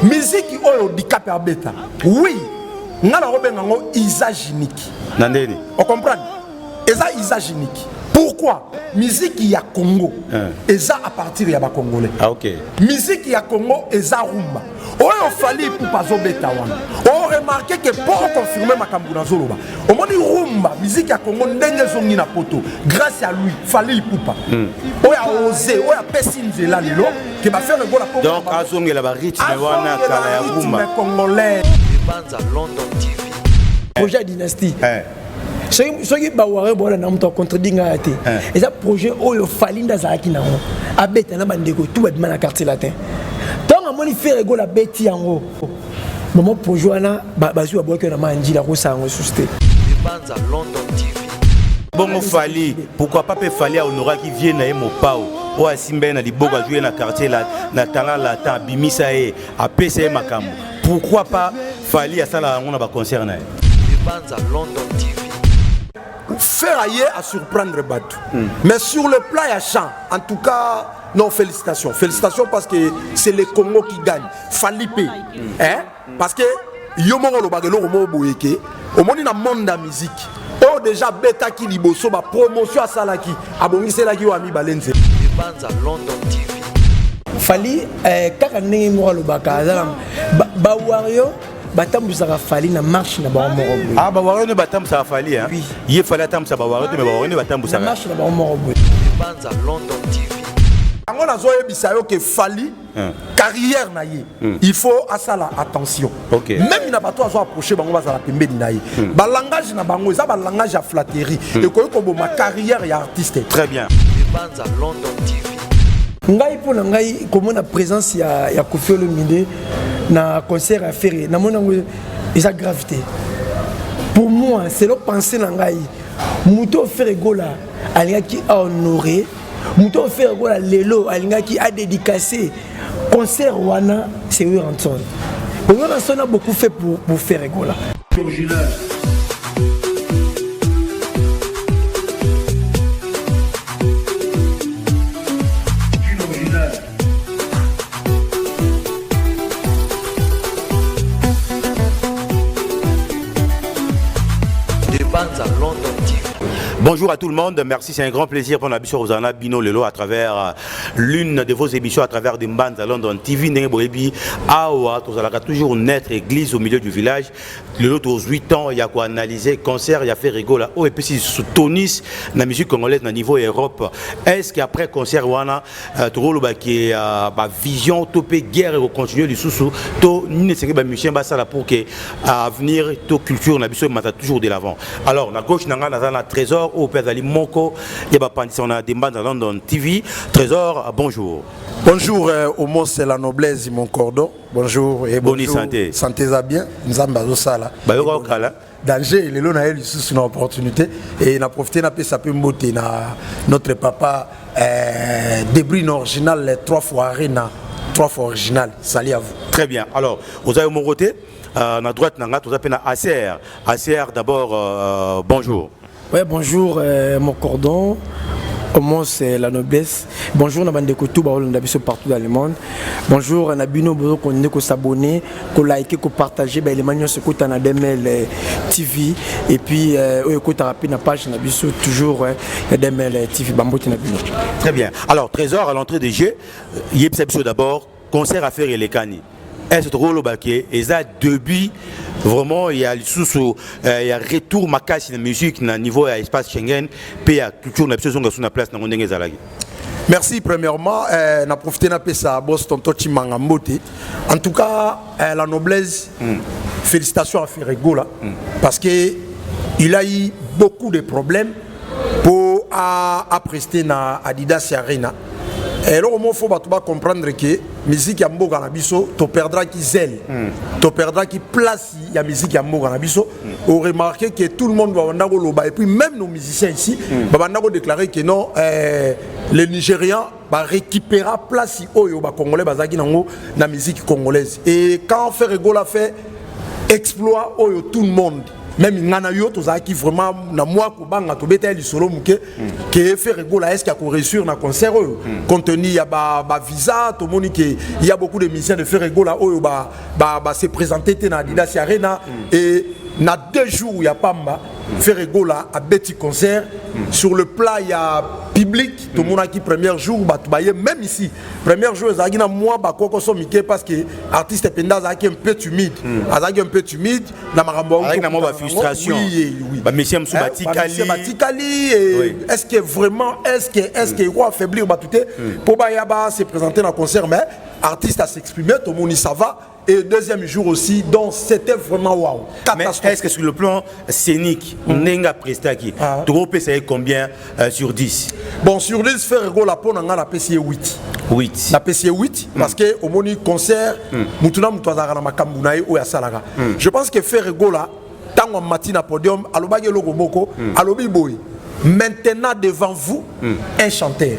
Miziki oyo Dicap abeta, oui, nga nakobenga yango usage unique. Na ndeni? O comprendre? Eza usage unique. Pourquoi? Miziki ya Congo eza à partir ya ba Congolais. Ah, ok. Miziki ya Congo eza rumba. Oyo Fally Ipupa azobeta wana. O remarquer que pour confirmer makambo nazoloba. Omoni rumba, miziki ya Congo ndenge ezongi na poto grâce à lui Fally Ipupa. Oyo a osé, oyo apesi nzela lelo ke ba Ferre Gola po Donc azongela ba rythme wana kala ya rumba. Congolais. Banza London TV. Projet ya dynastie. Eh. Soki soki ba warrior bona na moto contredit ngai te. Eh. Eza projet oyo Fally nde azalaki nango. Abeta na bandeko tout babima na quartier latin. Tango amoni Ferre Gola abeti yango. Maman projet wana bazwi babwaki na manjila kosala yango susu te. Banza London TV. Bongo Fally, pourquoi pas pe Fally a honoraki vieux na ye Mopao oyo asimba ye na liboko azwi ye na quartier la, na talent latin abimisa ye apesa ye makambo. Pourquoi pas Fally asala yango na ba concert na ye. Banza London TV. Faire aye à surprendre bato. Mais sur le plan ya chant, en tout cas, non, félicitations. Félicitations parce que c'est le Congo qui gagne. Fally pe. Hein? Parce que yo moko olobaka eloko moko boye ke omoni na monde ya musique oyo déjà abetaki liboso ba promotion asalaki abongiselaki oyo ya mibale nzela. Banza London TV. Fally kaka ndenge moko alobaka aza na ba warrior batambusaka Fally na marche na bango moko boye. Ah, ba warrior ne batambusaka Fally, hein? Oui. Ye Fally atambusaka ba warrior te, mais ba warrior ne batambusaka. Na marche na bango moko boye. Banza London TV. Yango nazoyebisa yo ke Fally carrière na ye, il faut asala attention. Ok. Même na bato azo approcher bango bazala pembeni na ye. Ba langage na bango eza ba langage ya flatterie. Ekoki koboma carrière ya artiste. Très bien. Banza London TV. Ngai mpo na ngai komona présence ya Koffi Olomide na concert ya Ferre, namoni yango eza grave te. Pour moi, c'est le pensée na ngai. Moto Ferre Gola alingaki a honorer, moto Ferre Gola lelo alingaki a dédicacer concert wana, c'est Werrason. Werrason a beaucoup fait pour Ferre Gola. Original. Bonjour à tout le monde, merci, c'est un grand plaisir pour la Rosanna Bino Lelo à travers l'une de vos émissions à travers des Mbanza London TV. Ndenge boyebi awa tozalaka toujours naître église au milieu du village. Lelo to 8 ans, il y a quoi analyser concert, il y a fait rigola. Oh et puis sous tonis la musique congolaise na niveau Europe. Est-ce qu'après concert wana tokoloba ke ba vision to pe guerre ko continuer lisusu to nini esengeli ba musicien basala pour que avenir to culture na biso emata toujours de l'avant. Alors na gauche na nga naza na Trésor oyo pe azali moko ya bapandisa na Dembanza London TV. Trésor, bonjour. Bonjour, Homo, c'est la noblesse, mon cordon. Bonjour et Bonne bonjour. santé. Santé za bien, Nzambe azosala. Bayoka okala. Danger, lelo na ye lisusu na opportunité et na profiter na pesa pe mbote na notre papa Debrune original, les 3 fois arena, 3 fois original. Salut à vous. Très bien. Alors, vous avez mon côté, na droite na nga, vous avez na ACR. ACR d'abord, bonjour. Ouais, bonjour mon cordon. Au moins c'est la noblesse. Bonjour na bande kotou ba olanda biso partout dans le monde. Bonjour na bino bozo ko ndeko s'abonner, ko liker, ko partager ba éléments nyonso kota na DML TV et puis oyo kota rapide na page na biso toujours ya DML TV bambote na bino. Très bien. Alors Trésor à l'entrée des jeux, yebisa biso d'abord concert à faire elekani. Est-ce que tokoloba ke eza début vraiment il y a lisusu il y a retour makasi na musique na niveau ya espace Schengen pe ya culture na biso zonga sous na place na ndenge ezalaki. Merci premièrement na profiter na pesa boss tonton Chimanga Mbote. En tout cas la noblesse, félicitations à Ferre Gola, parce que il a eu beaucoup de problèmes pour à prester na Adidas Arena. Et alors, il faut pas comprendre que musique ya mboka na biso, to perdra qui zèle, to perdra qui place ya musique ya mboka na biso. On remarquait que tout le monde va banda koloba et puis même nos musiciens ici, ba banda ko déclarer que non, les Nigérians ba récupérer place oyo ba Congolais bazaki nango na musique congolaise. Et quand Ferre Gola fait exploit oyo tout le monde. Même nga na yo tozalaki vraiment na mwa kobanga, tobeta ye lisolo moke ke Ferre Gola, est ce que akoréussir na concert oyo, compte tenu ya bavisa? Tomoni ke il y a beaucoup de musiciens de Ferre Gola oyo ba se présenter te na Adidas Arena. Et na 2 jours ya pamba, Ferre Gola abeti concert. Sur le plat ya public, tomonaki premier jour bato baye. Même ici, premier jour ezalaki na mwa bakokoso mike, parce que artiste mpenza azalaki un peu timide, azalaki un peu timide na makambo. Azalaki na mwa bafrustration. Oui. Bamusicien mosusu batikali. Batikali. Est ce que vraiment, est ce que eko affaiblir bato te mpo baya ba se présenter na concert? Mais artiste a s'exprimer, tomoni ça va. Et deuxième jour aussi, donc c'était vraiment waouh. Mais est-ce que sur le plan scénique, ndenge aprestaki, tokopesa ye combien sur 10? Bon, sur 10, Ferre Gola, mpo na nga, napesi ye 8. 8. Napesi ye 8 parce que omoni concert, mutu na mutu azalaka na makambo na ye oyo asalaka. Je pense que Ferre Gola, ntango amati na podium, alobaki eloko moko, alobi boye: «Maintenant devant vous, un chanteur.»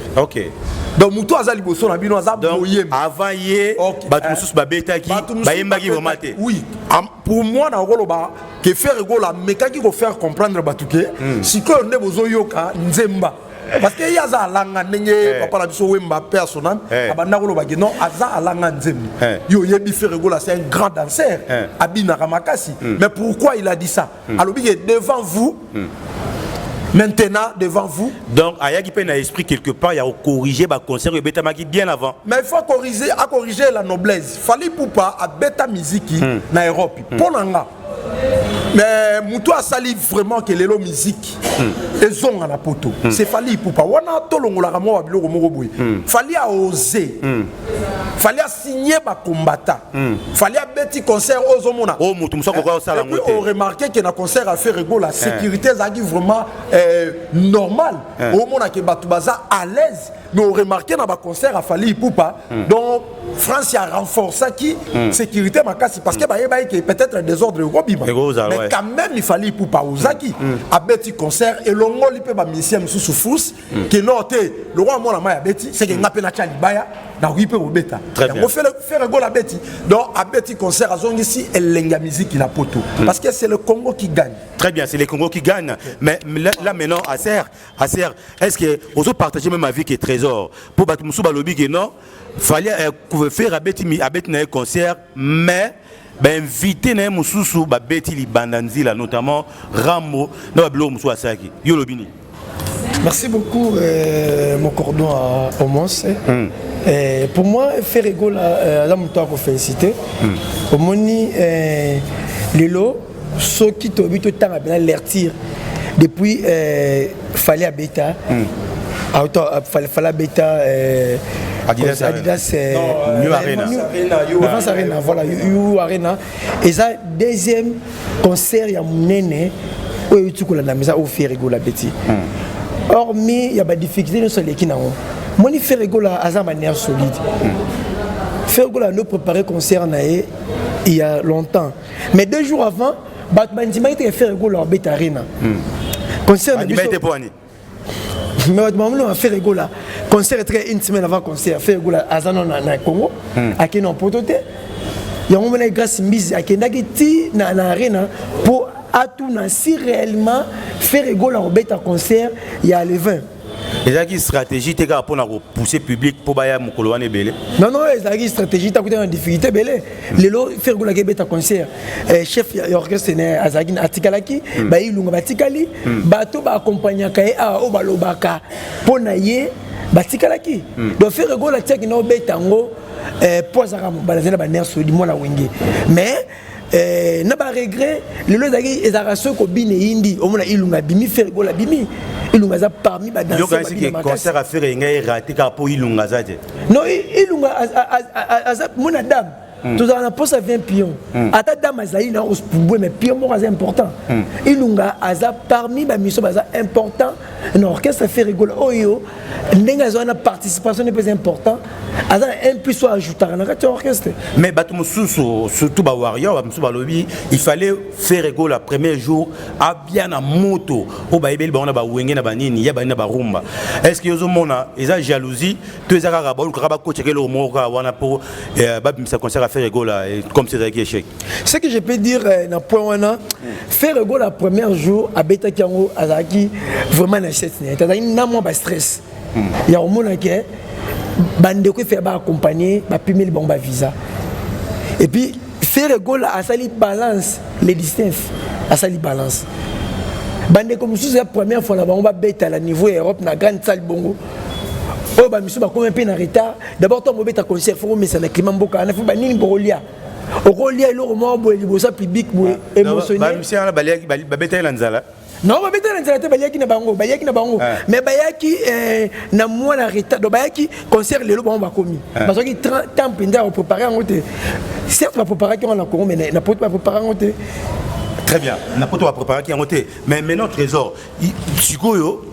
Donc moto aza liboso na bino aza boyembi. Avant ye, bato mosusu babetaki, bayembaki vraiment te. Oui, pour moi, nakoloba ke Ferre Gola amekaki kofaire comprendre bato ke sikoyo nde bozoyoka nzemba, parce que ye aza alanga ndenge papa na biso Wemba, pe ya son âme, abanda koloba ke non, aza alanga nzembo. Yo oyebi, Ferre Gola, c'est un grand danseur, abinaka makasi. Mais pourquoi il a dit ça? Alobi ke «devant vous, maintenant devant vous». Donc ayaki mpe na esprit quelque part ya kocorriger baconcert oyo ebetamaki bien avant. Mais il faut corriger, acorriger la noblesse. Fally Ipupa abeta miziki na Europe. Mpo na nga, mais moto asali vraiment ke lelo musique ezonga na poto, c'est Fally Ipupa. Wana tolongolaka mwa babiloko moko boye. Fally aose, Fally asigne bacombattants, Fally abeti concert oyo ozomona. Oyo moto mosusu akoka kosala yango te. Oremarquer ke na concert ya Ferre Gola, sécurité ezalaki vraiment normal, omona ke bato baza à l'aise. Mais oremarquer na baconcert ya Fally Ipupa, donc France a renforçaki sécurité makasi, parce que bayebaki ke peut-être désordre ekobima. Mais quand même Fally Ipupa ozaki, abeti concert, elongoli mpe bamusicien mosusu force ke non te, lokwa mwana mai abeti, seke nga mpe natya libaya, nakoki mpe kobeta yango. Ferre Gola abeti, donc abeti concert, azongisi elenge ya musique na poto, parce que c'est le Congo qui gagne. Très bien, c'est le Congo qui gagne. Mais là, là maintenant, Acer, Acer, est-ce que vous partagez même avis que Trésor? Pour bato mosusu balobi que non, fallait faire abeti abeti na concert, mais bainvité na ye mosusu babeti libanda nzila, notamment Rambo na babiloko mosusu asalaki. Yo lobi nini? Merci beaucoup, mon cordon à Omos. Pour moi, Ferre Gola, aza moto akofélicité. Omoni, lelo soki toyebi, totanga mpena lecture depuis Fally abeta, Fally abeta Adidas, Adidas, New Arena. Défense Arena, voilà, U Arena. Eza deuxième concert ya monene oyo euti kolanda meza oyo Ferre Gola abeti. Hormis ya badifficulté nyonso aleki nango, moni Ferre Gola aza manière solide. Ferre Gola ano préparé concert na ye il y a longtemps, mais 2 jours avant, bato bandimaki te Ferre Gola abeta Arena concert na Bandimaki biso. te mpo ani? Mais bato bamona ba Ferre Gola concert très une semaine avant concert, Ferre Gola aza nano na Congo, akende na poto te. Yango mona Grâce Mbizi akendaki ti na Arena mpo atuna si réellement Ferre Gola kobeta concert ya le 20. Ezalaki stratégie te kaka mpona kopousser public mpo baya mokolo wana ebele? Non, ezalaki stratégie te. Akuta na difficulté ebele. Lelo Ferre Gola akebeta concert, chef ya orchestre ne azalaki, atikalaki, bailunga batikali, bato baakompagnaka ye awa oyo balobaka mpo na ye batikalaki. Donc Ferre Gola atiaki na obeta yango mpo azalaka mobali, azali na banerf sodi, mwana Wenge. Mais na baregret lelo ezalaki, ezalaka soki kobina eyindi, omona Ilunga abimi, Ferre Gola abimi, Ilunga aza parmi Yokanisi ke concert ya Ferre engai raté kaka mpo Ilunga aza te? Non, Ilunga aza mona dame. Tozala na posa 20 pion, ata dame azali na ospubwe, mais pion moko aza important. Ilunga aza parmi bamission baza important na orchestre Ferre Gola oyo. Ndenge aza wana, participation mpe eza important, aza na un plus oyo ajoutaka na kati ya orchestre. Mais bato mosusu, surtout bawarrior, bamosusu balobi il fallait Ferre Gola premier jour abia na moto oyo bayebeli bango na bawenge na banini ya banini na barumba. Est ce que ozomona eza jalousie to eza kaka balukaka bakotiaka eloko moko kaka wana mpo babimisa concert ya Ferre Gola, comme c'est ezalaki échec. Ce que je peux dire na point wana, Ferre Gola, premier jour abetaki yango, azalaki vraiment na set na ye, azalaki na mwa bastress ya komona ke bandeko efe baaccompagne, bapimeli bango bavisa. Et puis Ferre Gola asali balance le 19, asali balance. Bandeko mosusu ya première fois na bango babeta na niveau ya Europe na grande salle bongo, oyo bamisu bakomi mpe na retard. D'abord, ntango bobeta concert, faut komesa na climat mboka wana, faut banini, bokolia, okolia eloko moko boye liboso ya public boye émotionnel. Bamusicien wana babetaki na nzala? Non, babetaki na nzala te, baliaki na bango, baliaki na bango, mais bayaki na mwa na retard. Donc bayaki concert lelo, bango bakomi, bazwaki temps mpenza ya kopréparer yango te. Certes, bapréparaki yango na Congo, mais na Poto bapréparé yango te. Très bien, na Poto bapréparaki yango te. Mais maintenant, Trésor, sikoyo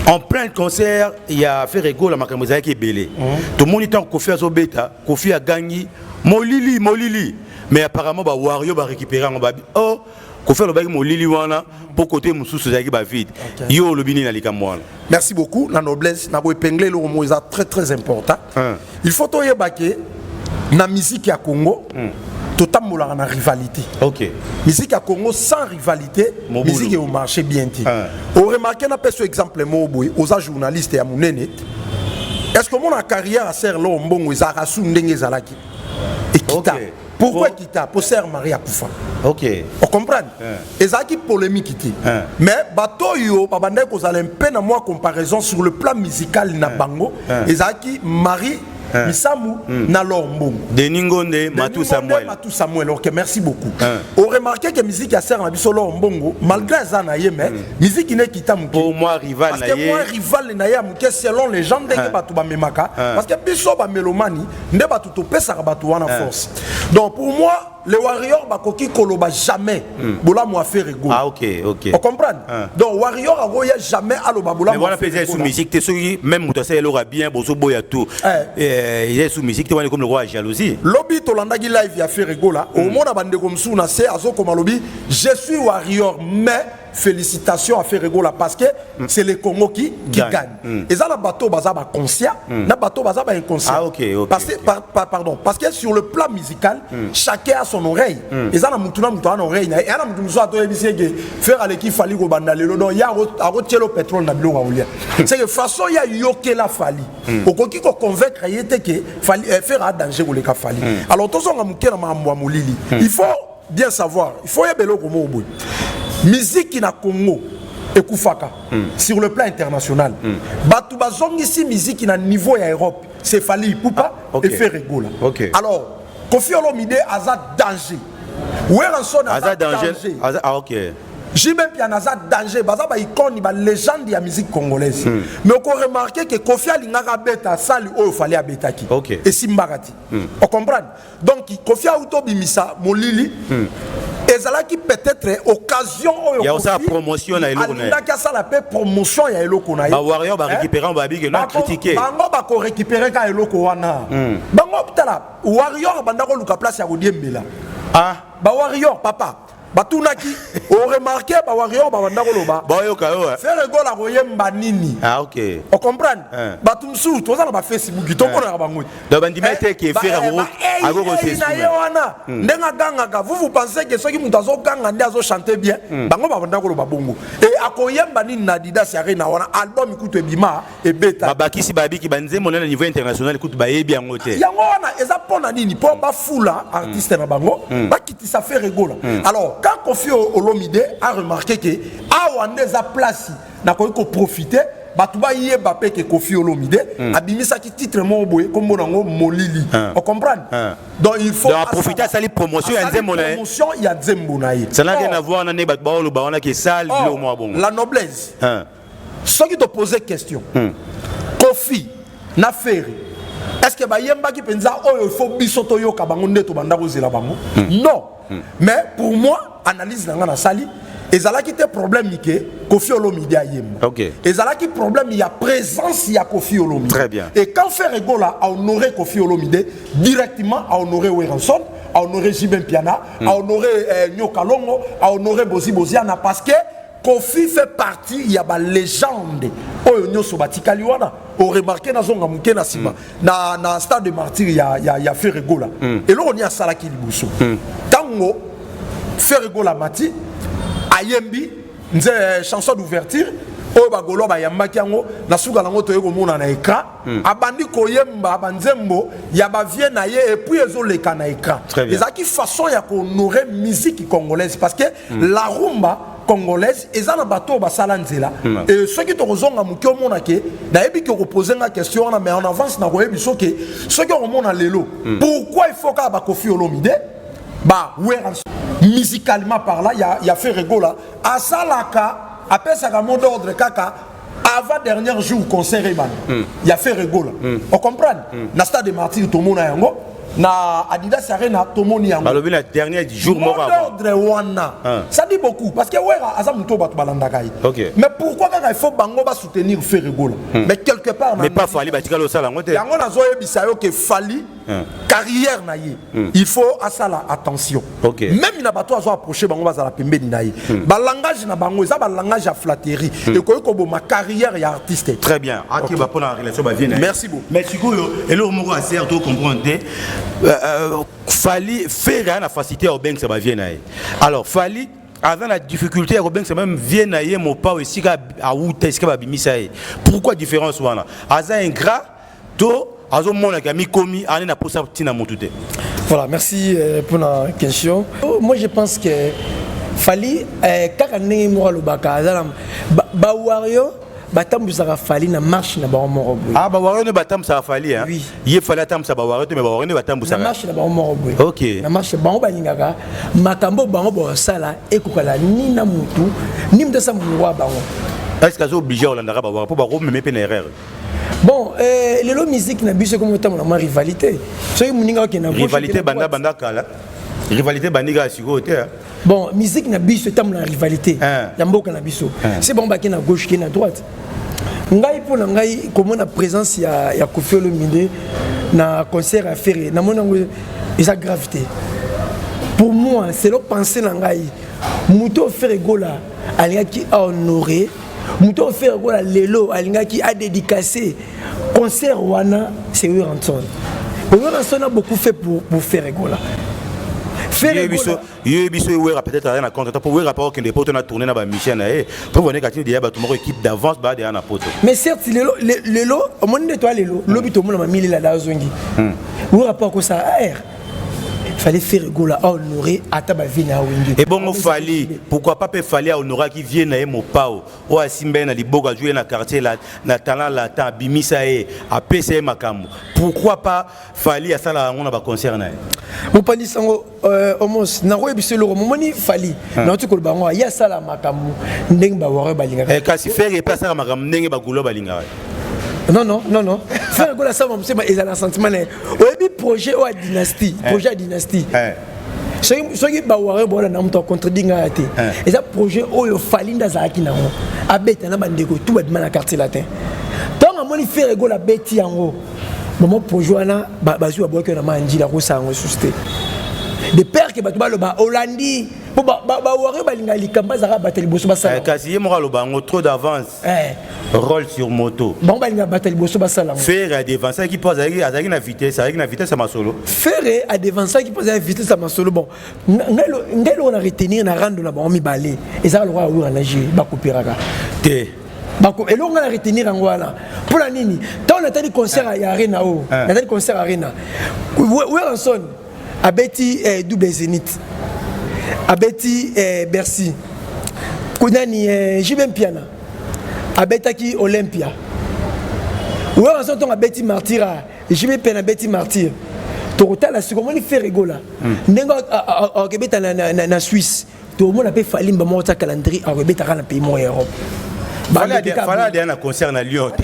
en plein concert ya Ferre Gola, makambo ezalaki ebele. Tomoni ntango Kofi azobeta, Kofi agangi molili, molili, mais apparemment bawarrior barécupéré yango, babi oh, Kofi alobaki molili wana mpo kote mosusu ezalaki bavide. Yo olobi nini na likambo wana? Merci beaucoup. La noblesse, na koépingler eloko moko eza très très important. Il faut toyeba ke na musique ya Congo, totambolaka na rivalité. Musique ya Congo sans rivalité, Mobulu. musique ekomarche bien te. Oremarquer, napesa exemple moko boye. Oza journaliste ya monene, est ce que omona carrière ya sœur L'or Mbongo ezalaka su ndenge ezalaki? Ekita. Pourquoi ekita? Po sœur Marie akufa. Ocomprendre? Ezalaki polémique te, mais bato oyo babandaki kozala mpe na mwa comparaison sur le plan musical na bango ezalaki Marie Misamu na L'or Mbongo. Denis Ngonde, Matou Samuel. Matou Samuel, ok, merci beaucoup. Oremarquer que musique ya sœur na biso L'or Mbongo, malgré aza na ye, mais musique ine ekita moke. Po moi rival parce na que ye. Moi rival na ye ya moke selon les gens, ndenge bato bamemaka, parce que biso bamélomane nde bato topesaka bato wana force. Donc pour moi, les warriors bakoki koloba jamais bolamu Ferre Gola. Ah, ok. Ocomprendre? Donc warrior akoya jamais aloba Mais bolamu wana mpe eza sous musique te. Soki même moto asala eloko ya bien, bozoboya tout. Eza sous musique te wana, comme lokola jalousie. Lobi tolandaki live ya Ferre Gola, omona bandeko mosusu na se azokoma, lobi: «Je suis warrior, mais félicitations à Ferre Gola parce que c'est le Congo qui gagne.» Gagne. Eza na bato baza baconscient, na bato baza bainconscient. Ah, ok, Parce que pardon, parce que sur le plan musical, chacun a son oreille. Eza na mutu na mutu ana oreille na ye. Eya na mutu mosusu atoyebisi eke Ferre aleki Fally kobanda lelo, donc ye akotiela pétrole na biloko akolia. C'est que façon ya yokela Fally, okoki koconvaincre ye te ke Fally, Ferre a danger koleka Fally. Alors tozonga moke na makambo ya molili. Il faut bien savoir, il faut yeba eloko moko boye: musique na Congo ekufaka. Sur le plan international, bato bazongisi musique na niveau ya Europe, c'est Fally Ipupa et Ferre Gola. Alors Kofi Olomide aza danger, Werrason aza aza danger. Danger. Aza, ah, ok. JB Mpiana aza danger, baza baicône, balégende ya musique congolaise. Mais okoremarquer ke Kofi alingaka abeta sali oyo Fally abetaki, esimbaka te. Ocomprendre? Donc Kofi auti obimisa molili, ezalaki peut-être occasion oyo Ya kosala Kofi promotion na eloko na ye. Alingaki asala mpe promotion ya eloko na ye. Bawarrior barécupérer, babike na critiquer. Bango bakorécupérer ka eloko wana. Bango, tala, warrior banda koluka place ya kodiembela. Bawarrior, papa, batunaki, oremarquer bawarrior babanda koloba: Baoyoka yo, eh. «Ferre Gola koyemba nini?» Ah, ok. Ocomprendre? Hein. Bato mosusu toza na bafacebook, tomonaka bango. Donc bandima ete ke Ferre na s'exprimer. ye wana, ndenge agangaka, vous, vous pensez ke soki moto azoganga nde azochante bien? Bango babanda koloba bongo e akoyemba nini na Adidas Arena wana? Album kutu ebima, ebeta. Babakisi, babiki banzembo na niveau international kutu bayebi yango te. Yango wana eza mpo na nini? Mpo bafula artiste na bango, bakitisa Ferre Gola. Alors quand Kofi Olomide a remarqué ke awa nde eza place nakoki koprofiter, bato bayeba mpe ke Kofi Olomide abimisaki titre moko boye, kombo nango Molili. Ocomprendre? Donc il faut Donc aprofiter, asali promotion ya asali nzembo na ye. Promotion ya nzembo na ye. Ça n'a rien à voir na nde bato baoloba wana ke sale, biloko mwa bongo. La noblesse, soki topose question, Kofi na Ferre, est ce que bayembaki mpenza oyo il faut biso toyoka bango nde tobanda kozela bango? Non. Mais pour moi, analyse na nga nasali, ezalaki te problème ke Kofi Olomide ayemba. Ezalaki problème ya présence ya Kofi Olomide. Très bien. Et quand Ferre Gola a honoré Kofi Olomide, directement a honoré Werrason, a honoré JB Mpiana, a honoré Nyoka Longo, a honoré Bozi Boziana, parce que Kofi fait partie, il y a ba légende. Oyo nyonso batikali wana, oremarquer, nazonga moke na nsima, na Stade de Martyr ya Ferre Gola, eloko nini asalaki liboso? Ntango Ferre Gola mati, ayembi nze chanson d'ouverture oyo bagolo bayambaki yango, na suka nango toye komona na écran, abandi koyemba banzembo ya bavieux na ye et puis ezoleka na écran. Très bien. Ezalaki façon ya kohonorer musique congolaise, parce que la rumba congolaise eza na bato oyo basala nzela. E soki tokozonga moke, omona ke nayebi ke okopose nga question wana, mais en avance nakoyebi soki soki okomona lelo pourquoi il faut kaka baKoffi Olomide, ba Werrason. Musicalement par là, ya Ferre Gola asalaka, apesaka mot d'ordre kaka avant dernier jour concert ebana ya Ferre Gola. Ocomprendre, na Stade de Martyr tomona yango, na Adidas Arena tomoni yango. Balobi na dernier jour mot moko avant. D'ordre wana, ça dit beaucoup, parce que Wera aza moto oyo bato balandaka ye. Mais pourquoi kaka il faut bango basoutenir Ferre Gola? Mais quelque part na Mais pas Fally, batikali osala yango te. Yango nazoyebisa yo ke Fally, carrière na ye, il faut asala attention. Même na bato azo approche bango, bazala pembeni na ye, balangage na bango eza balangage ya flatterie, ekoki koboma carrière ya artiste. Très bien, akeba mpona relation bavieux na ye. Merci beaucoup. Mais sikoyo eloko moko aser to comprendre te, Fally, Ferre aya na facilité ya kobengisa bavieux na ye, alors Fally aza na difficulté ya kobengisa même vieux na ye Mopao, esika awuta, esika babimisa ye. Pourquoi différence wana? Aza ingrat to azomonaka mikomi ane na posa ntina motu te? Voilà, merci pour la question. Oh, moi, je pense que Fally, kaka ndenge moko alobaka, aza na bawario batambusaka Fally na marche na bango moko boye. Ah, bawario nde batambusaka Fally, hein? Oui. Ye Fally atambusaka bawario te, mais bawario nde na batambusaka marche na bango moko boye. Na marche bango, balingaka makambo bango bosala ekokala ni na mutu ni mutu asala mongo ya bango. Est ce que aza obligé olandaka bawario mpo bakomeme mpe na erreur? Bon, lelo musique na biso ekomi otambola mwa rivalité. Soki moninga okende na gauche, Rivalité okende na banda droite. Banda kala rivalité bandi kaka sikoyo te, hein. Bon, musique na biso etambola na rivalité ya mboka na biso. C'est bon, bake na gauche, ke na droite. Ngai, mpo na ngai, komona présence ya Koffi Olomide na concert ya Ferre, namoni yango eza grave te. Pour moi, selon pensée na ngai, moto oyo Ferre Gola alingaki ahonorer, moto oyo Ferre Gola lelo alingaki adédicacer concert wana, c'est Werrason. Werrason a beaucoup fait pour Ferre Gola. Ferre Ye biso Gola ye biso Wera peut-être aza na contre mpo Wera pa okende poto na tourné na bamission na ye, mpo boneka tini deya bato moko équipe d'avance baya deya na poto. Mais certes, lelo lelo omoni nde toa lelo, lobi tomona mamilela da azongi. Wera mpo akosala air, fallait Ferre Gola ahonorer ata bavieux na Wenge. Ebongo Fally, pourquoi pas mpe Fally ahonoraki vieux na ye Mopao oyo asimba ye na liboko, azwi ye na quartier na talent latin, abimisa ye, apesa ye makambo? Pourquoi pas Fally asalaka yango na baconcert na ye? Mopanzi sango, omos nakoyebisa eloko. Momoni Fally, nauti koloba yango, ye asala makambo ndenge bawario balingaka. Eh, kasi Ferre mpe asalaka makambo ndenge bagulo balingaka. Non, non, non, non, Ferre Gola asala mosema, ezala na sentiment na ye. Oyebi projet oyo ya dynastie, projet ya dynastie, soki bawario baolanda, moto acontredire ngai te. Eza projet oyo Fally nde azalaki nango, abeta na bandeko tu babima na Quartier Latin. Ntango amoni Ferre Gola abeti yango, mama, projet wana bazwi, babwaki oyo na manjila, akosala yango lisusu te, de peur ke bato baloba olandi, mpo bawario balinga likambo azalaka bato liboso basala. Eh, kasi ye moko aloba yango, trop d'avance, rôle sur moto. Bango balinga bato liboso basala yango. Ferre adevansaki mpo azalaki na vitesse, azalaki na vitesse ya masolo. Ferre adevansaki mpo azalaki vitesse ya masolo. Bon, ngai eloko na retenir na rando na bango mibale, ezaka lokola Wera na G bakopéraka. Te. Eloko ngai na retenir yango wana, mpona nini? Ntango natali concert ya Arena oyo, natali concert Arena, Werrason abeti double Zénith, abeti Bercy, nani, JB Mpiana abetaki Olympia. Werrason ntongo abeti Martyr, JB Mpiana abeti Martyr. Tokotala sikoyo, omoni Ferre Gola ndenge akobeta na Suisse, tomona mpe Fally mba moko tia calendrier, akobetaka na pays moko ya Europe. Fally adeya na concert na Lyon te.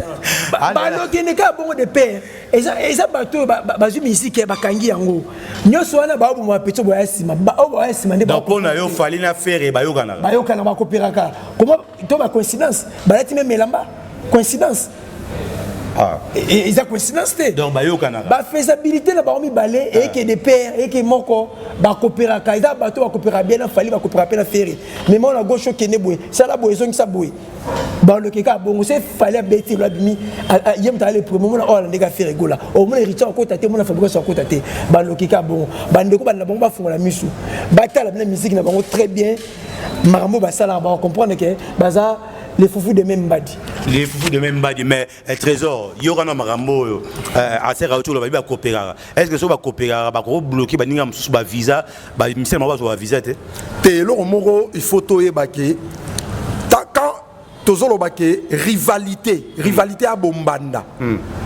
Balokende kaka bongo de père. Eza bato oyo bazwi misike, bakangi yango nyonso wana, baoboma bapeti oyo boya nsima, oyo boya nsima nde. Donc mpo na yo, Fally na Ferre bayokanaka? Bayokana, bakopéraka. Comment to bacoïncidence, balati même elamba, coïncidence. Ah. Eza coïncidence te. Donc bayokanaka. Bafaisabilité na bango mibale eyeke de pair, eyeke moko, bakopéraka. Eza bato bakopéraka bien na Fally, bakopéraka mpe na Ferre. Mais mona na gauche, okende boye, sala boye, ezongisa boye, baloke kaka bongo. Se Fally abeti elo, abimi, ye moto ale premier. Omona oyo alandeka Ferre Gola, omona Héritier akota te, omona Fabregas akota te. Baloki kaka bongo. Bandeko banda bango bafungola misu, batala bina musique na bango très bien, makambo basalaka, bakocomprendre ke baza les foufous de même mbadi. Les foufous de même mbadi. Mais Trésor, yokana makambo oyo aseka auti oloba, bakopekaka. Est ce que so bakopekaka, bakobloquer baninga mosusu bavisa, bamisele moko bazwa bavisa te? Te, eloko moko il faut toyeba ke quand tozoloba ke rivalité ya bombanda,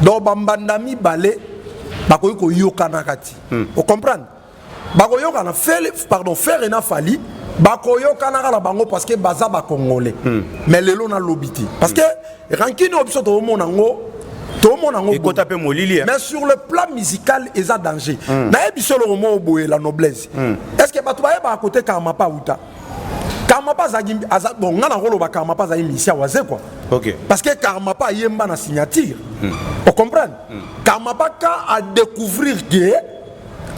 donc bambanda mibale bakoki koyokanaka ti, ocomprendre, bakoyokana. Pardon, Ferre na Fally bakoyokanaka na bango parce que baza bacongolais. Mais lelo nalobi te, parce que rancune oyo biso toomona yango, toomona yango. Ekota mpe molili. Mais sur le plan musical eza danger. Nayebi so eloko moko boye, la noblesse, est ce que bato bayebaka kote Karmapa auta? Karmapa azalaki aza, bon, nga nakoloba Karmapa azalaki musicien waze quoi. Parce que Karmapa ayemba na signature, ocomprendre. Karmapa ka adécouvrir ke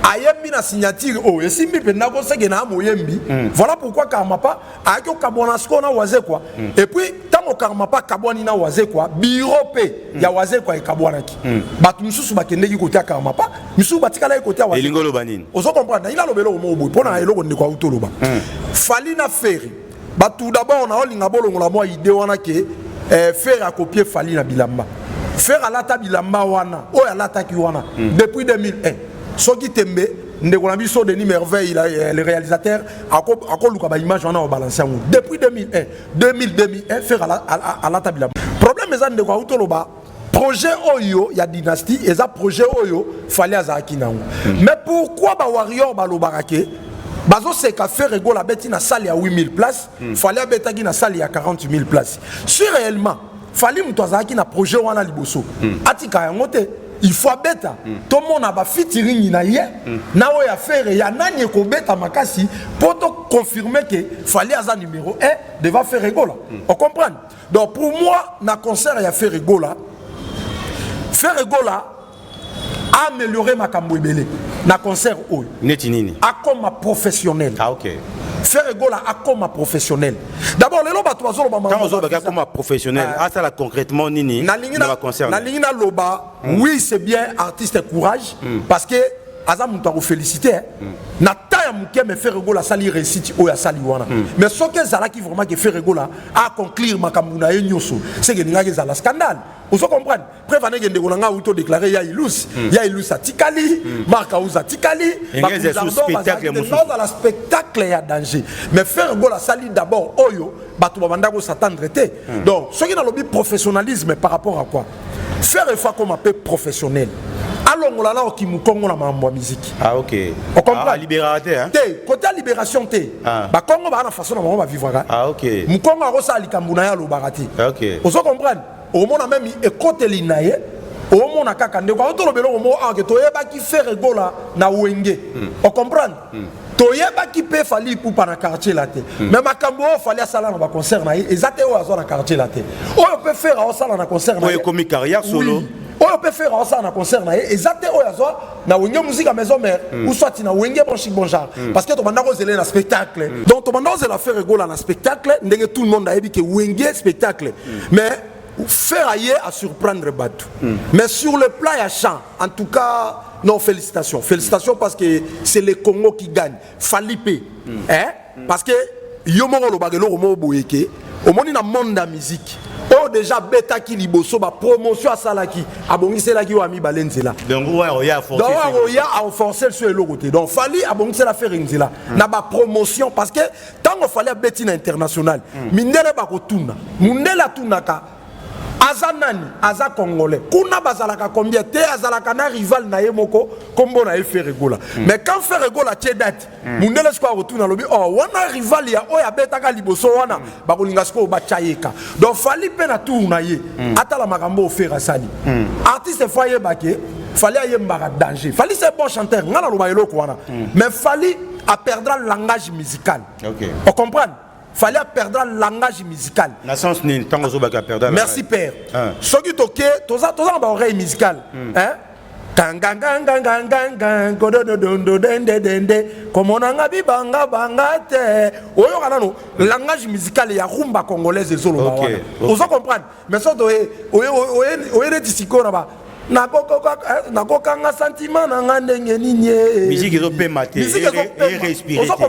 ayembi na signature oyo esimbi mpenza koseke na moyembi. Voilà pourquoi Karmapa ayaki okabwana sikoyo na waze quoi. Et puis ntango Karmapa akabwani na waze quoi, bureau mpe ya waze quoi ekabwanaki. Bato misusu bakendeki kote ya Karmapa, misusu batikalaki kote ya Waze. Elingi oloba nini? Ozo comprendre, nalingi aloba eloko moko boye mpo na eloko ndeko auti oloba, Fally na Ferre. Bato d'abord naolinga bolongola mwa idée wana ke Ferre akopie Fally na bilamba. Ferre alata bilamba wana oyo alataki wana depuis 2001. Soki tembe, ndeko na biso Denis Merveille, le réalisateur, akoluka baimage wana, obalance yango depuis 2001, 2000, 2001. Ferre alata bilamba. Problème eza, ndeko auti oloba, projet oyo ya dynastie eza projet oyo Fally azalaki nango. Mais pourquoi bawarrior balobaka ke bazoseka Ferre Gola abeti na salle ya 8000 place, Fally abetaki na salle ya 40 000 place? Si réellement Fally moto azalaki na projet wana liboso, atika yango te. Il faut abeta, tomona bafeaturing na ye na oyo ya Ferre, ya nani ekobeta makasi, mpo toconfirme ke Fally aza numéro 1 devant Ferre Gola, ocomprendre. Donc pour moi, na concert ya Ferre Gola, Ferre Gola a amélioré makambo ebele na concert oyo. Neti nini? Akoma professionnel. Ah, ok. Ferre Gola akoma professionnel. D'abord lelo bato bazoloba ntango ozolobaki akoma professionnel, asala concrètement nini nalingi na baconcert? Nalingi naloba, oui, c'est bien, artiste courage, parce que aza moto akofélicité na ta ya moke. Mais Ferre Gola asali réussite oyo asali wana, mais soki ezalaki vraiment ke Ferre Gola aconclure makambo na ye nyonso, seke elingaki ezala scandale, ozo comprendre. Preuve aneke ndeko na ngai auti odéclare ya Ilus, ya Ilus atikali, Mark Aus atikali. Engezi esu spectacle mosusu. Ozala spectacle ya danger. Mais Ferre Gola asali d'abord oyo bato babanda kos'attendre te. Donc soki nalobi professionnalisme, par rapport à quoi? Ferre efa koma mpe professionnel, alongola na oki mokongo na makambo ya miziki. Ah, ok. Ocomprendre? Ah, libérateur te, hein? Te, côté ya libération te. Bakongo baa na façon na bango bavivraka. Ah, ok. Mokongo akosala likambo na ye, alobaka te. Ozo comprendre, omona même ekoteli na ye, omona kaka ndeko aotoloba eloko moko awa ke toyebaki Ferre Gola na Wenge, ocomprendre, toyebaki mpe Fally Ipupa na Quartier la te. Mais makambo oyo Fally asala na baconcert na ye eza te oyo azwa na Quartier la te, oyo mpe Ferre aosala na concert na Oyo ye. Ekomi carrière solo. Oui. Oyo mpe Ferre aosala na concert na ye eza te oyo azwa na Wenge Musique ya Maison Mère ou soit na Wenge Bon Chic Bon Genre, parce que tobanda kozela ye na spectacle. Donc tobanda kozela Ferre Gola na spectacle ndenge tout le monde ayebi ke Wenge spectacle. Mais Ferre aye à surprendre bato. Mais sur le plan ya chant, en tout cas non, félicitations, félicitations, parce que c'est le Congo qui gagne. Fally pe, hein, parce que yo moko olobaka eloko moko boye ke omoni na monde ya musique oyo déjà betaki liboso, bapromotion asalaki, abongiselaki oyo ya mibale nzela. Donc oyo oya Donc oyo aforce so eloko te. Donc Fally abongisela Ferre nzela na bapromotion, parce que ntango Fally abeti na international, mindele bakotuna, mundele atunaka aza nani, aza congolais, kuna bazalaka combien te, azalaka na rival na ye moko, nkombo na ye Ferre Gola. Mais quand Ferre Gola atie date, mundele sikoyo akotuna, alobi oh, wana rival ya oyo abetaka liboso wana, bakolinga sikoyo batya ye ka. Donc Fally mpe na tour na ye, atala makambo oyo Ferre asali. Artiste faut ayebake Fally ayembaka danger. Fally, c'est bon chanteur, nga naloba eloko wana, mais Fally aperdra langage musical. Ocomprendre? Fally aperdre langage musical. Na sens nini ntango ozobaka perdre? Merci père. Soki toke, toza na baoreille musicale, hein? Kanganganganganganga kodododondo dende dende komonanga bibanga banga te. Oyoka nano langage musical ya rumba congolaise ezoloba wana. Ozo comprendre? Mais soki oye neti sikoyo na ba nakokanga sentiment na nga ndenge nini? Musique ezopema te.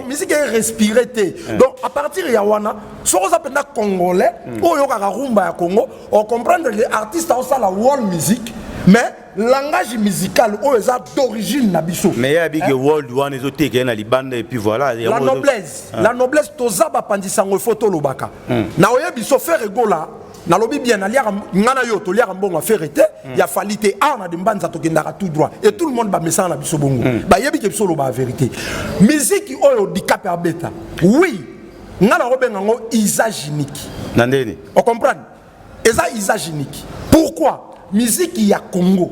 Musique erespire te. Donc à partir ya wana, soki oza mpenza Congolais oyo oyokaka rumba ya Congo, ocomprendre que artiste aosala world music, mais langage musical oyo eza d'origine na biso. Mais ya bige world wana ezoteka ye na libanda et puis voilà. La noblesse, la noblesse, toza bapanzi sango, ifo tolobaka na oyebi so Ferre Gola. Nalobi bien, naliaka nga na yo, toliaka mbongo ya Ferre te, ya Fally te. Awa na Dembanza tokendaka tout droit et tout le monde bamesana na biso bongo, bayebi ke biso olobaka vérité. Musique oyo Dicap abeta, oui, nga nakobenga yango usage unique. Na ndeni? Ocomprendre? Eza usage unique. Pourquoi? Musique ya Congo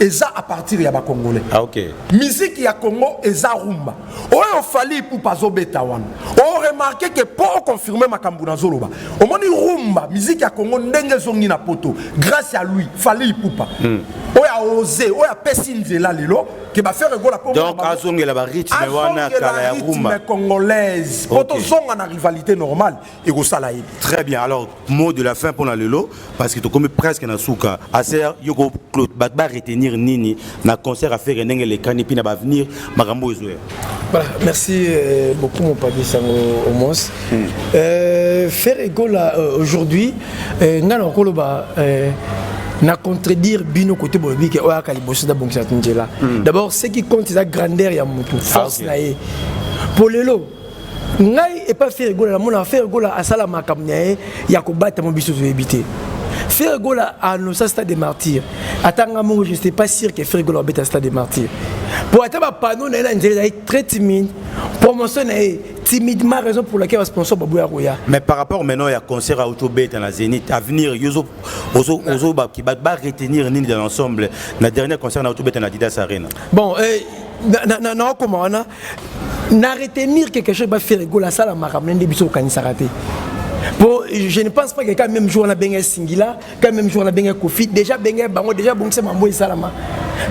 eza à partir ya Bacongolais. Ah, ok. Musique ya Congo eza rumba oyo Fally Ipupa azobeta wana. Oremarquer ke mpo oconfirme makambo nazoloba, omoni rumba, musique ya Congo ndenge ezongi na Poto grâce à lui, Fally Ipupa, oyo aose, oyo apesi nzela lelo ke baFerre Gola. Donc azongela barythme wana kala ya rumba. Congolaise, po tozonga na rivalité normale, ekosala ye. Très bien. Alors, mot de la fin pour lelo, parce que tokomi presque na suka. Aser yoko Claude, bato ba retenir nini na concert ya Ferre ndenge elekani, mpi na baavenir makambo ezoya? Voilà, merci beaucoup mon padi Sango Omos. Ferre Gola aujourd'hui, nga na koloba na contredire bino côté bolobi ke oyo aka liboso da bongisa nzela. D'abord, ce qui compte eza grandeur ya mutu, force na ye. Po lelo ngai epa Ferre Gola namona Ferre Gola asala makambo na ye ya kobatama, biso toyebi te. Ferre Gola annonça Stade de Martyr, ata nga moko je n'étais pas sûr que Ferre Gola abeta Stade de Martyr, po ata bapano na ye na nzela ezali très timide, promotion na ye timidement, raison pour laquelle basponsor baboya koya. Mais par rapport maintenant ya concert autobeta na Zénith, avenir yozo ozo baki bato ba retenir nini dans l'ensemble na dernier concert na autobeta na Adidas Arena? Bon, naokoma wana na retenir quelque chose. BaFerre Gola asala makambo nde biso okanisaka te, po je ne pense pas que quand même jour wana benga Singila, quand même jour wana benga Kofi, déjà benga bango, déjà bongisa mambo esalama.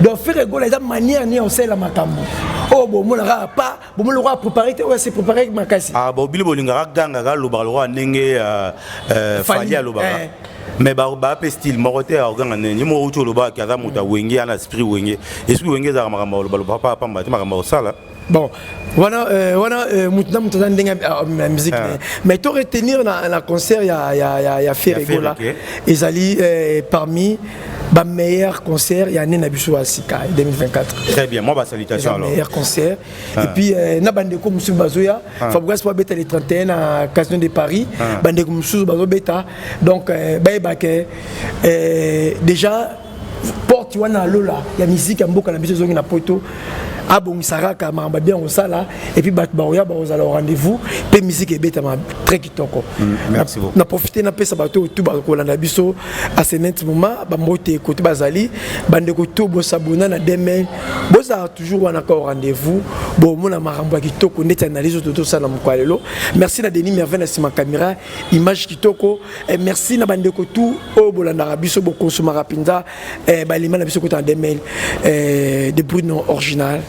Donc Ferre Gola eza manière nini osala makambo oyo bomonaka pa bomoni lokola préparé te, oyo ase préparé makasi. Ah bon, bino bolingaka gangaka, alobaka lokola ndenge Fally alobaka, mais bape style moko te. Akoganga ndenge ye moko uti olobaka aza moto awenge ana esprit Wenge. Esprit Wenge ezalaka makambo alobaloba pamba te, makambo akosala. Bon, wana wana mutu na mutu aza ndenge ya musique na ye, mais to retenir na concert ya Ferre Gola ezali parmi bameilleur concert ya année na biso ya sika 2024. Très bien, moi basalutation alors. Meilleur concert. Et puis na bandeko mosusu bazoya, Fabregas po abeta le 31 na Casino de Paris, bandeko mosusu bazobeta. Donc bayebake déjà porte wana alola ya musique ya mboka na biso ezongi na Poto. Abongisa kaka makambo bien kosala et puis bato bakoya, bakozala au rendez-vous mpe musique ebetama très kitoko. Merci beaucoup. Na profite napesa bato oyo tu bakolanda biso à ce net moment bambote kote bazali, bandeko to bosabona na demain, bozala toujours wana ka au rendez-vous, bomona makambo ya kitoko ndeti analyse oyo totosala mokolo lelo. Merci na Denis Merveille na nsima caméra, image kitoko. Merci na bandeko tu oyo bolandaka biso, bokonsomaka mpenza balima na biso kota na demain de Bruno original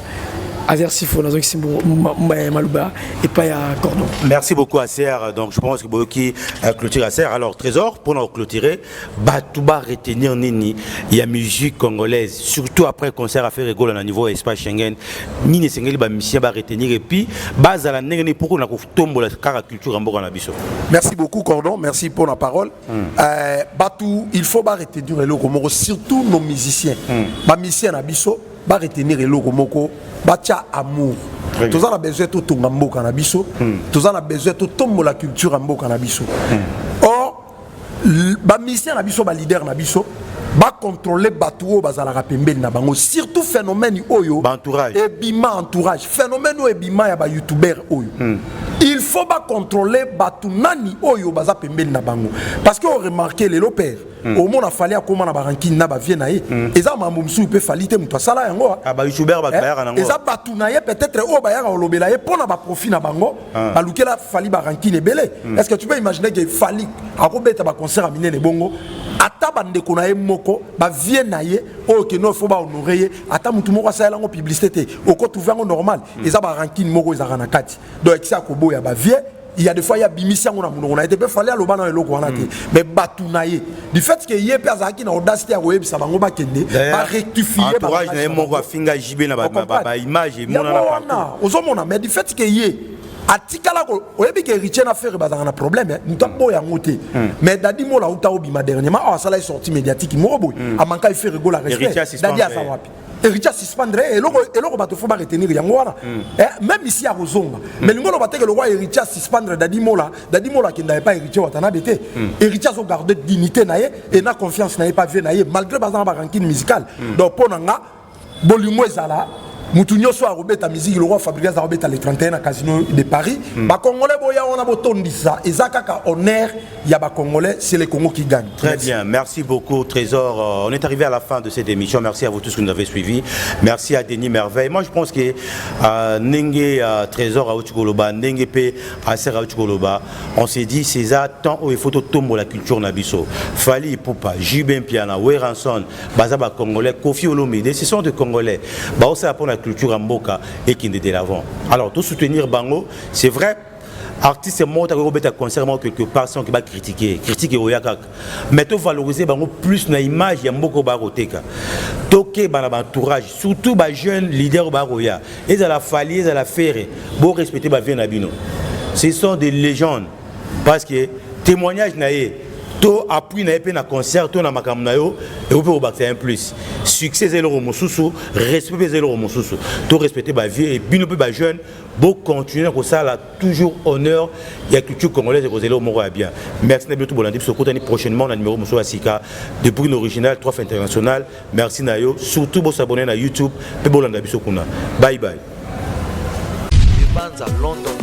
Azer Sifo. Nazongisi maloba epai ya Cordon. Merci beaucoup Aser. Donc je pense que boyoki clôture Aser. Alors Trésor, pour nous clôturer, bato ba retenir nini ya musique congolaise, surtout après concert à Ferre Gola na niveau espace Schengen? Nini esengeli ba musicien ba retenir et puis bazala ndenge nini pour na kotombola kaka culture ya mboka na biso? Merci beaucoup Cordon, merci pour la parole. Bato il faut ba retenir eloko moko, surtout nos musiciens. Ba musiciens na biso ba retenir eloko moko, batia amour. Toza na besoin totonga mboka na biso, toza na besoin totombola culture ya mboka na biso. Or bamusicien na biso, baleader na biso, bacontrôle bato oyo bazalaka pembeni na bango, surtout phénomène oyo Baentourage. ebima, entourage, phénomène oyo ebima ya bayoutubeur oyo. Il faut bacontrôler bato nani oyo baza pembeni na bango, parce que oremarke lelo, père, omona Fally akóma na barancune na bavieux na ye. Eza mambo mosusu mpe Fally te moto asala yango. Ah, bayoutubeur, bato bayaka nango. Eza bato na ye peut-être oyo bayaka kolobela ye mpo na baprofit na bango. Balukela Fally barancune ebele. Est ce que tu peux imaginer que Fally akobeta baconcert ya minene bongo, ata bandeko na ye moko, bavieux na ye oyo keno faut bahonore ye, ata motu moko asalela yango publicité te? Okotrouve yango normal? Eza barancune moko ezalaka na kati. Donc ekisi akoboya bavieux. Il y a des fois ya bimisi yango na monoko na ye te, mpe Fally aloba na eloko wana te, mais bato na ye, du fait que ye mpe azalaki na audace te ya koyebisa bango bakende barectifie. Entourage na ye moko afinga JB na baimage emonana partout. Ozomona, mais du fait que ye atikala, oyebi ke Héritier na Ferre bazalaka na problème, moto aboya yango te. Mais Dadi Mola auta obima dernièrement awa, asala ye sortie médiatique moko boye, amanka ye Ferre Gola respect. Dadi aza wapi? Héritier suspendre eloko, eloko bato faut baretenir yango wana. Même ici akozonga, mais lingo oloba teke lokwa Héritier suspendre Dadi Mola, Dadi Mola akenda epa Héritier Watanabe te. Héritier azogarde dignité na ye e na confiance na ye pa vieux na ye, malgré baza na barancune musicale. Donc mpo na nga, bolingo ezala. Mutu nyonso akobeta musique lokwa Fabregas akobeta le 31 na Casino de Paris, Bacongolais boya wana, botondisa. Eza kaka honneur ya Bacongolais, c'est le Congo qui gagne. Très merci. Bien, merci beaucoup Trésor. On est arrivé à la fin de cette émission. Merci à vous tous qui nous avez suivis. Merci à Denis Merveille. Moi, je pense que ndenge Trésor auti koloba, ndenge pe Aser auti koloba, on s'est dit c'est ça, temps où il faut tomber la culture na biso. Fally Ipupa, JB Mpiana, Werrason, baza ba Congolais, Koffi Olomide, ce sont des Congolais. Ba ça pour la culture ya mboka et qui de l'avant. Alors tout soutenir bango, c'est vrai, artiste moko takoki kobeta concert moko quelque part sans ke bacritique, critique oya kaka, mais tovaloriser bango plus na image ya mboka oyo bakoteka. Tokeba na baentourage, surtout bajeune leader oyo bakoya, ezala Fally, ezala Ferre, borespecte bavieux na bino. Ce sont des légendes, parce que témoignage na ye to appui na ye mpe na concert to na makambo na yo ekoki mpe kobakisa un plus. Succès eza eloko mosusu, respect mpe eza eloko mosusu. To respecte bavieux, bino mpe bajeune bocontinue na kosala toujours honneur ya culture congolaise, ekozela moko ya bien. Merci na bino to bolandi biso. Okutani prochainement na numéro mosusu ya sika depuis l'original 3 international. Merci na yo. Surtout bosabone na YouTube mpe bolanda biso kuna. Bye bye. Banza London.